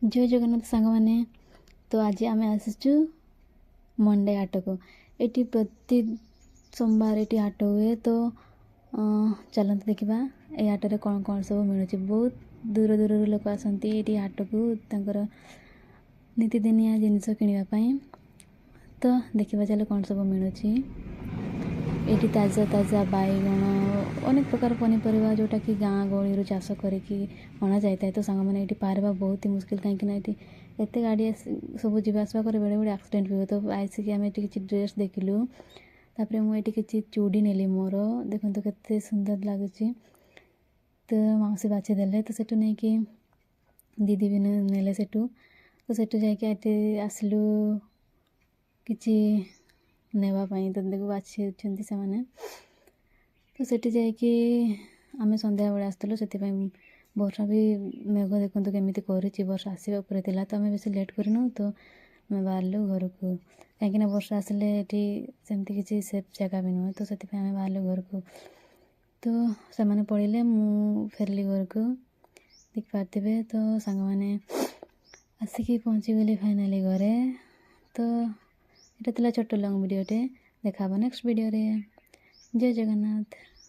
ଜୟ ଜଗନ୍ନାଥ ସାଙ୍ଗମାନେ। ତ ଆଜି ଆମେ ଆସିଛୁ ମଣ୍ଡେ ହାଟକୁ। ଏଠି ପ୍ରତି ସୋମବାର ଏଠି ହାଟ ହୁଏ। ତ ଚାଲନ୍ତୁ ଦେଖିବା ଏଇ ହାଟରେ କ'ଣ କ'ଣ ସବୁ ମିଳୁଛି। ବହୁତ ଦୂର ଦୂରରୁ ଲୋକ ଆସନ୍ତି ଏଠି ହାଟକୁ ତାଙ୍କର ନିତିଦିନିଆ ଜିନିଷ କିଣିବା ପାଇଁ। ତ ଦେଖିବା ଚାଲ କ'ଣ ସବୁ ମିଳୁଛି ଏଠି। ତାଜା ତାଜା ବାଇଗଣ, ଅନେକ ପ୍ରକାର ପନିପରିବା, ଯେଉଁଟାକି ଗାଁ ଗହଳିରୁ ଚାଷ କରିକି ଅଣାଯାଇଥାଏ। ତ ସାଙ୍ଗମାନେ, ଏଇଠି ପାର ହେବା ବହୁତ ହି ମୁସ୍କିଲ, କାହିଁକିନା ଏଠି ଏତେ ଗାଡ଼ି ସବୁ ଯିବା ଆସିବା କରେ, ବେଳେବେଳେ ଆକ୍ସିଡେଣ୍ଟ ବି ହୁଏ। ତ ଆସିକି ଆମେ ଏଠି କିଛି ଡ୍ରେସ୍ ଦେଖିଲୁ। ତାପରେ ମୁଁ ଏଠି କିଛି ଚୁଡ଼ି ନେଲି ମୋର। ଦେଖନ୍ତୁ କେତେ ସୁନ୍ଦର ଲାଗୁଛି। ତ ମାଉସୀ ବାଛି ଦେଲେ। ତ ସେଠୁ ନେଇକି ଦିଦି ବି ନେଲେ ସେଠୁ। ତ ସେଠୁ ଯାଇକି ଏଠି ଆସିଲୁ କିଛି ନେବା ପାଇଁ। ତ ଦେଖୁ ବାଛିଛନ୍ତି ସେମାନେ। ତ ସେଠି ଯାଇକି ଆମେ ସନ୍ଧ୍ୟାବେଳେ ଆସିଥିଲୁ, ସେଥିପାଇଁ ବର୍ଷା ବି, ମେଘ ଦେଖନ୍ତୁ କେମିତି କରିଛି, ବର୍ଷା ଆସିବା ଉପରେ ଥିଲା। ତ ଆମେ ବେଶୀ ଲେଟ୍ କରିନୁ, ତ ଆମେ ବାହାରିଲୁ ଘରକୁ, କାହିଁକିନା ବର୍ଷା ଆସିଲେ ଏଠି ସେମିତି କିଛି ସେଫ୍ ଜାଗା ବି ନୁହେଁ। ତ ସେଥିପାଇଁ ଆମେ ବାହାରିଲୁ ଘରକୁ। ତ ସେମାନେ ପଳେଇଲେ, ମୁଁ ଫେରିଲି ଘରକୁ, ଦେଖିପାରୁଥିବେ। ତ ସାଙ୍ଗମାନେ, ଆସିକି ପହଞ୍ଚିଗଲି ଫାଇନାଲି ଘରେ। ତ ଏଇଟା ଥିଲା ଛୋଟ ଲଙ୍ଗ୍ ଭିଡ଼ିଓଟେ। ଦେଖା ହେବ ନେକ୍ସଟ ଭିଡ଼ିଓରେ। ଜୟ ଜଗନ୍ନାଥ।